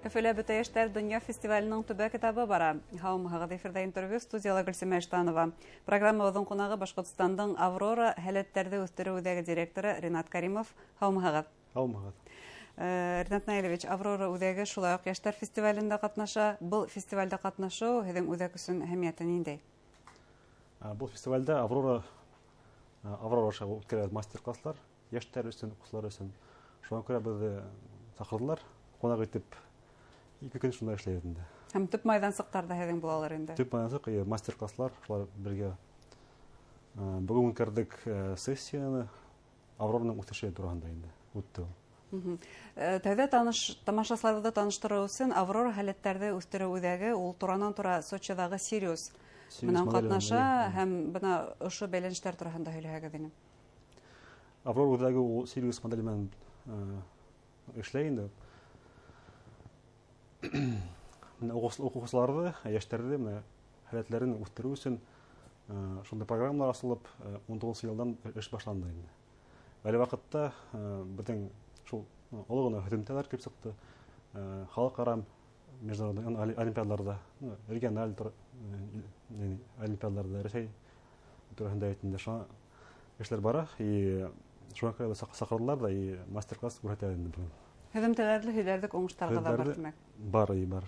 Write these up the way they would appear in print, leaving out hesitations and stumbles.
Өфөлә Бөтә йәштәр донъя фестиваленең төбәк этабы бара. Һаумыһығыҙ, эфирҙа интервью, студияла Гөлсимә Иштанова. Программабыҙҙың ҡунағы Башҡортостандың Аврора һәләттәрҙе үҫтереү үҙәге директоры Ринат Каримов. Һаумыһығыҙ. Һаумыһығыҙ. Ринат Наилевич, Аврора үҙәге шулай уҡ йәштәр фестивалендә ҡатнаша. Был фестивалдә ҡатнашыу һеҙҙең үҙәк өсөн әһәмиәте ниндәй? Был фестивалдә Аврора аша үткәрелә мастер-класслар йәштәр өсөн, уҡыусылар өсөн. Шуға күрә беҙҙе саҡырҙылар, ҡунаҡ итеп 2 көн шунда эшләйбеҙ инде. Һәм төп майҙансыҡтар ҙа һеҙҙең булалыр инде. Төп майҙансыҡ, эйе, мастер-класслар, шулар бергә. Бөгөн үткәрҙек сессияны Аврораның үҫеше тураһында инде үтте ул. Тәүҙә тамашасыларҙы таныштырыу өсөн Аврора һәләттәрҙе үҫтереү үҙәге ул туранан-тура Сочиҙағы Сириус Сириус менән моделе ҡатнаша менән, һәм бына ошо бәйләнештәр тураһында һөйләһәгеҙ ине. Аврора үҙәге ул Сириус моделе менән эшләй инде. Менә уҡыусыларҙы, йәштәрҙе менә һәләтләрен үҫтереү өсөн шундай программалар асылып, ун туғыҙынсы йылдан эш башланды инде. Әле ваҡытта беҙҙең шул оло ғына һөҙөмтәләр килеп сыҡты. Халыҡ-ара международный олимпиадаларҙа, региональ олимпиадаларҙа, Рәсәй тураһында әйтендә шуңа эшләр бара, и шуңа күрә саҡырҙылар ҙа, и мастер-класс күрһәтә инде бөгөн. Һөҙөмтәләрҙе һөйләрҙек, уңыштарға ҙа бар, Һөҙөмтәләрҙе тимәк. Бар, и бар.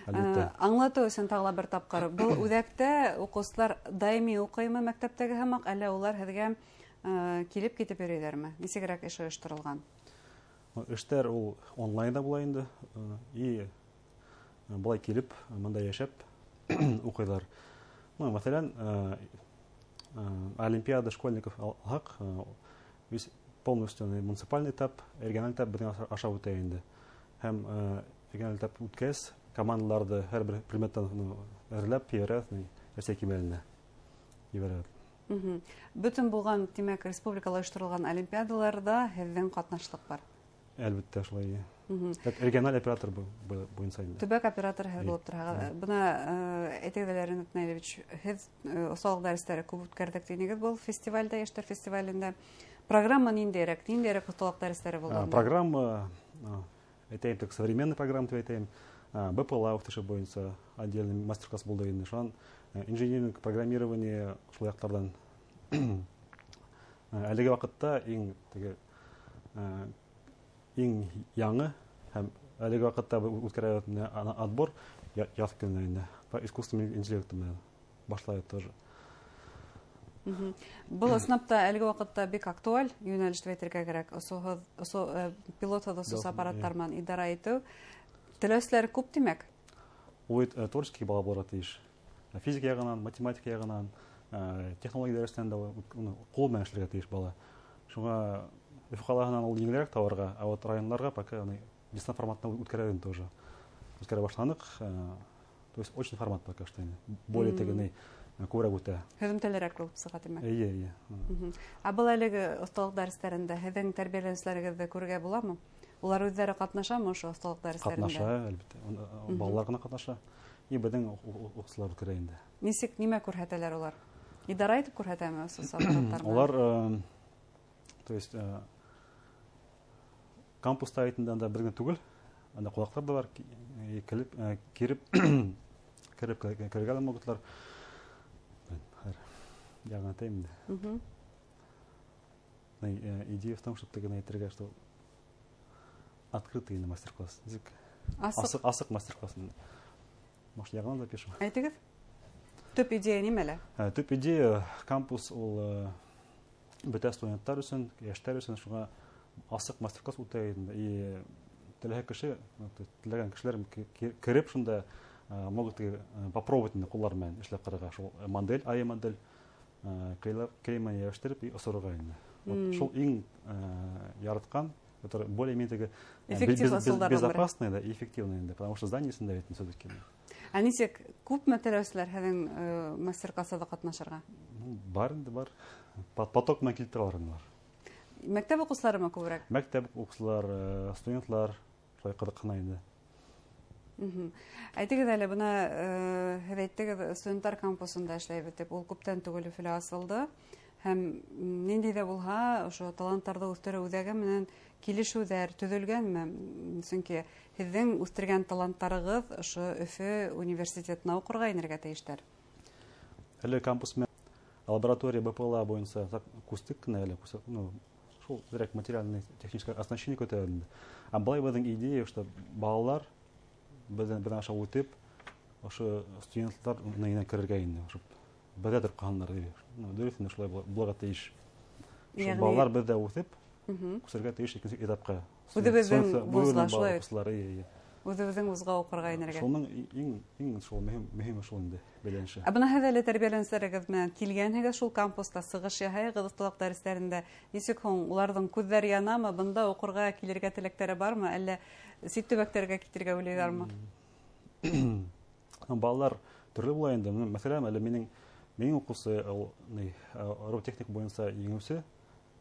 Әлбиттә. Аңлатыу өсөн тағы ла бер тапҡыр. Был үҙәктә уҡыусылар даими уҡыймы мәктәптәге һымаҡ, әллә улар һеҙгә килеп китеп йөрөйҙәрме? Нисегерәк эш ойошторолған? Эштәр ул онлайнда була инде, и былай килеп, мында йәшәп уҡыйҙар. Мәҫәлән, Олимпиада школьников алһаҡ, весь полностью муниципальный этап, региональ этап беҙҙең аша үтә инде. Һәм региональ этап үткәс, командаларҙы һәр бер предметтан, әҙерләп ебәрәбеҙ, Рәсәй кимәленә ебәрәбеҙ. Бөтөн булған, тимәк, республикала ойошторолған олимпиадаларҙа һеҙҙең ҡатнашлыҡ бар? Әлбиттә, шулай. Так, региональ оператор буйынса инде. Төбәк операторы һеҙ Эйе. булып тораһығыҙ. Бына әйтегеҙ әле, Ринат Наилевич, һеҙ оҫталыҡ дәрестәре күп үткәрҙек тинегеҙ был фестивалдә, йәштәр фестивалендә. Программа ниндәйерәк? Ниндәйерәк оҫталыҡ дәрестәре булды унда? Программа, әйтәйем, так, современный программа тип әйтәйем. БПЛА үҫеше буйынса отдельный мастер-класс булды инде. Шунан инжиниринг, программирование шул яҡтарҙан. Әлеге ваҡытта иң теге иң яңы һәм әлеге ваҡытта үткәрәбеҙ менә отбор яҙ көнө инде. По искусственному интеллекту менән башлайбыҙ тоже. Был ысынлап та әлеге ваҡытта бик актуаль йүнәлеш тип әйтергә кәрәк. Пилотһыҙ осоус аппараттар менән идара итеү. Теләүселәр күп, тимәк? Ул бит творческий бала булырға тейеш. Физика яғынан, математика яғынан, технология дәрестәрендә уны ҡул менән эшләргә тейеш бала. Шуңа Өфө ҡалаһынан ул еңелерәк табырға, а вот районларға пока аны дистант форматында үткәрәбеҙ инде тоже. Үткәрә башланыҡ, то есть очный формат пока что инде. Более теге күберәк үтә. Һөҙөмтәлерәк булып сыға, тимәк. Эйе, эйе. Ә был әлеге оҫталыҡ дәрестәрендә һеҙҙең тәрбиәләнеүселәрегеҙҙе күрергә буламы? Улар үҙҙәре ҡатнашамы ошо оҫталыҡ дәрестәрендә? Ҡатнаша, әлбиттә. Балалар ғына ҡатнаша. И беҙҙең уҡыусылар үткәрә инде. Нисек, нимә күрһәтәләр улар? Идара итеп күрһәтәме осоус аппараттар менән? Улар то есть кампуста әйтендә анда бер генә түгел, анда ҡунаҡтар да бар, килеп кереп керергә лә могутлар. Хәҙер яңы әйтәйем инде. Идея в том, чтобы теге әйтергә, что открытый инде мастер-класс. Нисек? Асыҡ. Асыҡ, асыҡ мастер-класс инде. Может, яңынан запишем? Әйтегеҙ. Төп идея нимәлә? Төп идея кампус ул бөтә студенттар өсөн, йәштәр өсөн шуңа асыҡ мастер-класс үтә инде. И теләһә кеше, теләгән кешеләр кереп шунда могут попробовать инде ҡуллар менән эшләп ҡарарға. Шул модель, ай модель клей менән йәбештереп и осорорға инде. Вот шул иң яратҡан, который более-менее теге Эффективный ысулдарҙың бере. безопасный, да, и эффективный инде, потому что здание эсендә бит всё-таки. Ә нисек күпме теләүселәр һеҙҙең мастер-класста ҡатнашырға? Бар инде, бар. Поток менән килеп торалар инде улар. Мәктәп уҡыусыларымы күберәк? Мәктәп уҡыусылар, студентлар шулай ҡыҙыҡһына инде. Әйтегеҙ әле, бына һеҙ әйттегеҙ, студенттар кампусында эшләйбеҙ тип, ул күптән түгел Өфөлә асылды. Һәм ниндәй ҙә булһа, ошо таланттарҙы үҫтереү үҙәге менән Килешеүҙәр төҙөлгәнме? Сөнки һеҙҙең үҫтергән таланттарығыҙ ошо Өфө университетына уҡырға инергә тейештәр. Әле кампус менән лаборатория БПЛА буйынса күстек кенә әле, ну, шул әҙерәк материальный техническое оснащение көтә инде. Ә былай беҙҙең идея, что балалар беҙҙең аша үтеп, ошо студенттар нейенә керергә инде, ошо беҙҙә тороп ҡалһындар тип. Ну, дөрөҫ инде, шулай булырға тейеш. Шул балалар беҙҙә үҫеп, күсергә тейеш икенсе этапҡа. Үҙебеҙҙең вузға, шулай бит. Үҙебеҙҙең вузға уҡырға инергә. Шуның иң шул мөһиме шул инде, бәйләнеше. Ә бына һеҙ әле тәрбиәләнеүселәрегеҙ менән килгәнһегеҙ шул кампуста сығыш яһайһығыҙ оҫталыҡ дәрестәрендә. Нисек һуң уларҙың күҙҙәре янамы, бында уҡырға килергә теләктәре бармы, әллә сит төбәктәргә китергә уйлайҙармы? Балалар төрлө була инде. Мәҫәлән, әле минең уҡыусы, ул, ни, роботехник буйынса еңеүсе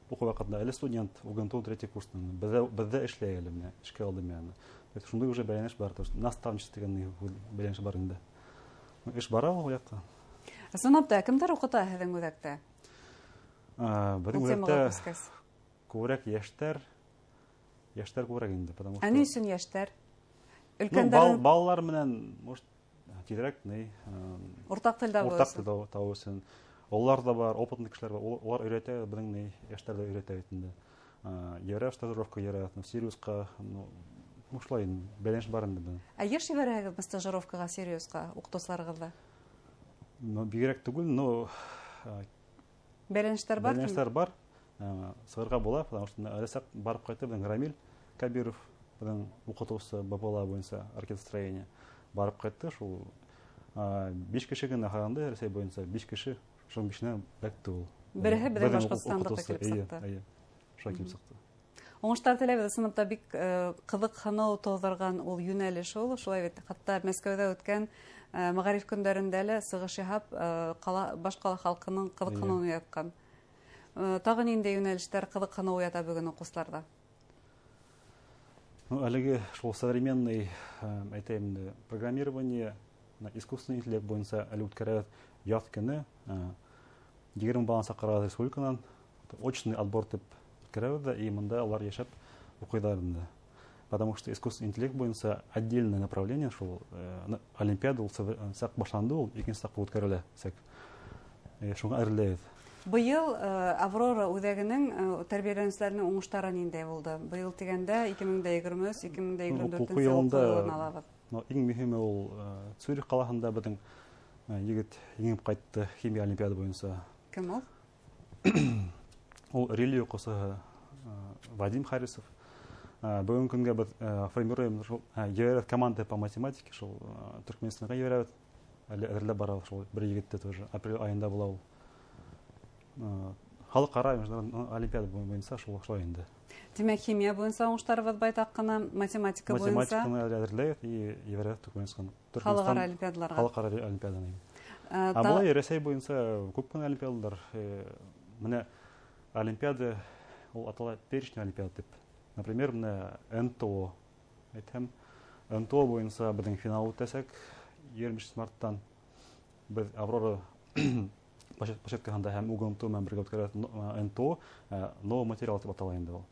уҡыу ваҡытында, әле студент, УГНТУ третий курстың, беҙҙә эшләй әле менә, эшкә алды миңә. То есть шундай уже бәйләнеш бар, то есть наставничество тигән бәйләнеш бар инде. Эш бара ул яҡта. Ысынлап та, кемдәр уҡыта һеҙҙең үҙәктә? Беҙҙең Ул темаға үҙәктә күскәс. күберәк йәштәр, йәштәр күберәк инде, потому Ә ни что өсөн йәштәр? Ну, Өлкәндәрҙең балалар менән, может, тиҙерәк, ни, Уртаҡ тел табыу уртаҡ өсөн. тел табыу өсөн. Улар ҙа бар, опытный кешеләр бар, улар өйрәтә, беҙҙең ни, йәштәр ҙә өйрәтә бит инде. Йөрә стажировка йөрә, ну, Сириусҡа, ну, шулай инде, бәйләнеш бар инде беҙҙең. Ә йыш ебәрәһегеҙме стажировкаға Сириусҡа уҡытыусыларығыҙҙы? Ну, бигерәк түгел, но, Бәйләнештәр бар? Бәйләнештәр бар. Сығырға була, потому что әле саҡ барып ҡайтты беҙҙең Рамиль Кабиров, беҙҙең уҡытыусы БПЛА буйынса ракетостроение. Барып ҡайтты, шул, 5 кеше генә һайланды Рәсәй буйынса, 5 кеше, шуның бишенә эләкте ул. Береһе беҙҙең Беҙҙең Башҡортостандыҡы уҡытыусы, килеп эйе, сыҡты. эйе, шулай килеп сыҡты. Уңыштар теләйбеҙ. Ысынлап та бик ҡыҙыҡһыныу тыуҙырған ул йүнәлеш ул, шулай бит. Хатта Мәскәүҙә үткән мәғариф көндәрендә лә сығыш яһап баш ҡала халҡының ҡыҙыҡһыныуын уятҡан. Тағы ниндәй йүнәлештәр ҡыҙыҡһыныу уята бөгөн уҡыусыларҙа? Ну, әлеге шул современный, әйтәйем инде, программирование, искусственный интеллект буйынса әле үткәрәбеҙ яҙ көнө, 20 баланы саҡырабыҙ республиканан, очный отбор тип үткәрәбеҙ ҙә, и мында улар йәшәп уҡыйҙар инде. Потому что искусственный интеллект буйынса отдельное направление, шул олимпиада ул саҡ башланды, ул икенсе тапҡыр үткәрелә сәк. Шуңа әҙерләйбеҙ. Быйыл Аврора үҙәгенең тәрбиәләнеүселәренең уңыштары ниндәй булды? Быйыл тигәндә ике мең дә егерме өс, ике мең дә егерме Уҡыу дүртенсе йылында, уҡыу йылын алабыҙ. Иң мөһиме ул Цюрих ҡалаһында беҙҙең егет еңеп ҡайтты химия олимпиада буйынса. Кем ул? Ул Рили уҡыусыһы Вадим Харисов. Бөгөнгө көнгә беҙ формируем шул ебәрәбеҙ команда по математике, шул Төркмәнстанға ебәрәбеҙ. Әле әҙерләп барабыҙ шул бер егетте тоже. Апрель айында була ул. Халыҡ-ара международный олимпиада буйынса шулай инде. Тимәк, химия буйынса уңыштарыбыҙ байтаҡ ҡына, математика буйынса. Математиканы әҙерләйбеҙ и ебәрәбеҙ Төркмәнстан. Халыҡ-ара олимпиадаларға. Халыҡ-ара олимпиаданы. Ә былай Рәсәй буйынса күп кенә олимпиадалар. Менә олимпиада ул атала перечень олимпиада тип. Например, менә НТО әйтһәм, НТО буйынса беҙҙең финал үтәсәк егерме бишенсе марттан. Беҙ Аврора площадкаһында һәм УГНТУ менән бергә үткәрәбеҙ НТО новый материал тип атала инде ул.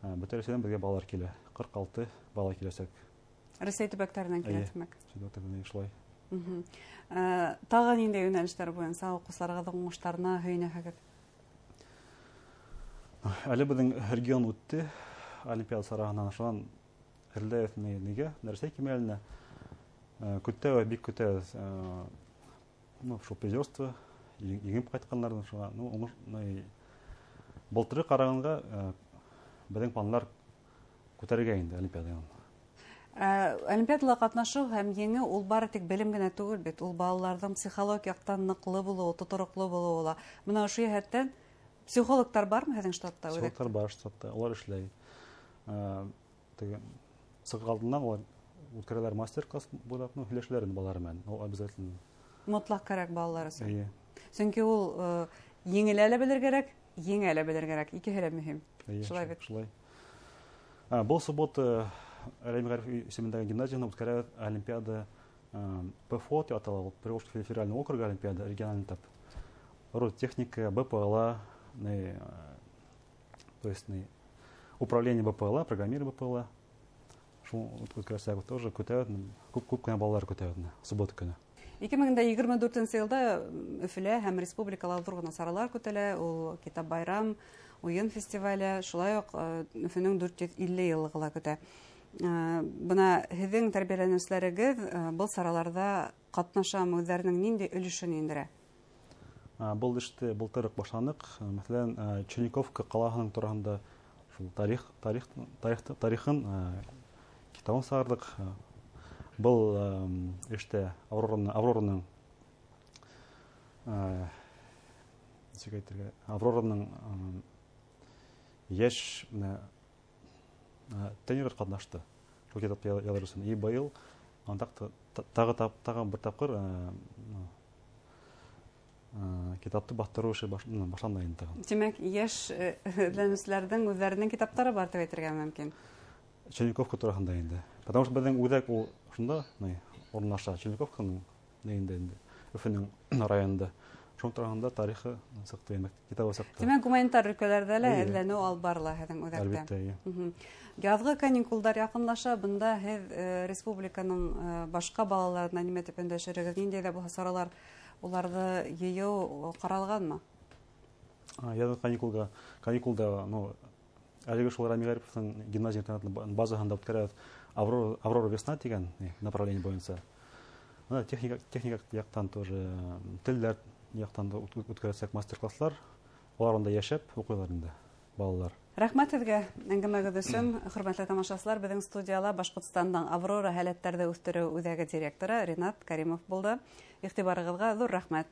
Бөтә Рәсәйҙән беҙгә балалар килә. Ҡырҡ алты бала киләсәк. Рәсәй төбәктәренән килә, Эйе, тимәк. Рәсәй төбәктәренән шулай. Тағы ниндәй йүнәлештәр буйынса уҡыусыларығыҙҙың уңыштарына һөйөнәһегеҙ? Әле беҙҙең регион үтте олимпиада сараһынан, шунан әҙерләйбеҙ нигә? Рәсәй кимәленә. Көтәбеҙ, бик көтәбеҙ. Шул призерство, еңеп ҡайтҡандарҙың шуға. Ну, уңыш, былтырғы ҡарағанға беҙҙең пландар күтәрергә инде олимпиаданан. Олимпиадала ҡатнашыу һәм еңеү ул бары тик белем генә түгел бит, ул балаларҙың психологик яҡтан ныҡлы булыуы, тотороҡло булыуы ла. Бына ошо йәһәттән психологтар бармы һеҙҙең штатта? Психологтар бар штатта, улар эшләй. Теге сығыр алдынан улар үткәрәләр мастер-класс буйлап, һөйләшәләр инде балалар менән. Ул обязательно. Мотлаҡ кәрәк балалар өсөн. Эйе. Сөнки ул еңелә лә белер кәрәк, еңә лә белер кәрәк. Икеһе лә мөһим. Эйе, Шулай бит. шулай. Был суббота Рәми Ғариф исемендәге гимназияһында үткәрәбеҙ олимпиада ПФО тип атала, ул Приволжский федеральный округ олимпиада, региональный этап. Род техника, БПЛА, то есть, Управление БПЛА, программирование БПЛА. Шул үткәрәсәк тоже көтәбеҙ, күп кенә балалар көтәбеҙ суббота көнө. 2024 йылда Өфөлә һәм республикала ҙур ғына саралар көтөлә. Ул Китап байрам, уйын фестивале, шулай уҡ Өфөнөң 450 йыллығы ла көтә. Бына һеҙҙең тәрбиәләнеүселәрегеҙ был сараларҙа ҡатнашамы, үҙҙәренең ниндәй өлөшөн индерә? Был эште былтыр уҡ башланыҡ. Мәҫәлән, Черниковка ҡалаһының тураһында шул тарихын китабын сығарҙыҡ. Был эштә Аврораның нисек әйтергә, Аврораның йәш тренер ҡатнашты шул китапты яҙыр өсөн. И быйыл тағы бер тапҡыр китапты баҫтырыу эше башланды инде тағы. Тимәк, йәш эҙләнеүселәрҙең үҙҙәренең китаптары бар тип әйтергә мөмкин. Черниковка тураһында инде. Потому что беҙҙең үҙәк ул шунда урынлаша, Черниковканың нейендә инде, Өфөнөң районында. Шуның тураһында тарихы сыҡты, инде, китабы сыҡты. Тимәк, гуманитар өлкәләрҙә лә эҙләнеү алып барыла һеҙҙең үҙәктә. Әлбиттә, эйе. Яҙғы каникулдар яҡынлаша, бында һеҙ республиканың башҡа балаларына нимә тип өндәшерегеҙ? Ниндәй ҙә булһа саралар уларҙы йыйыу ҡаралғанмы? Яҙғы каникулда, әлеге шул Рами Ғариповтың гимназия интернатының базаһында үткәрәбеҙ Аврора весна тигән направление буйынса. Бына техника яҡтан тоже, телдәр яҡтан да үткәрәсәк мастер-класслар. Улар унда йәшәп уҡыйлар инде балалар. Рәхмәт һеҙгә әңгәмәгеҙ өсөн. Хөрмәтле тамашасылар, беҙҙең студияла Башҡортостандың Аврора һәләттәрҙе үҫтереү үҙәге директоры Ринат Каримов булды. Иғтибарығыҙға ҙур рәхмәт.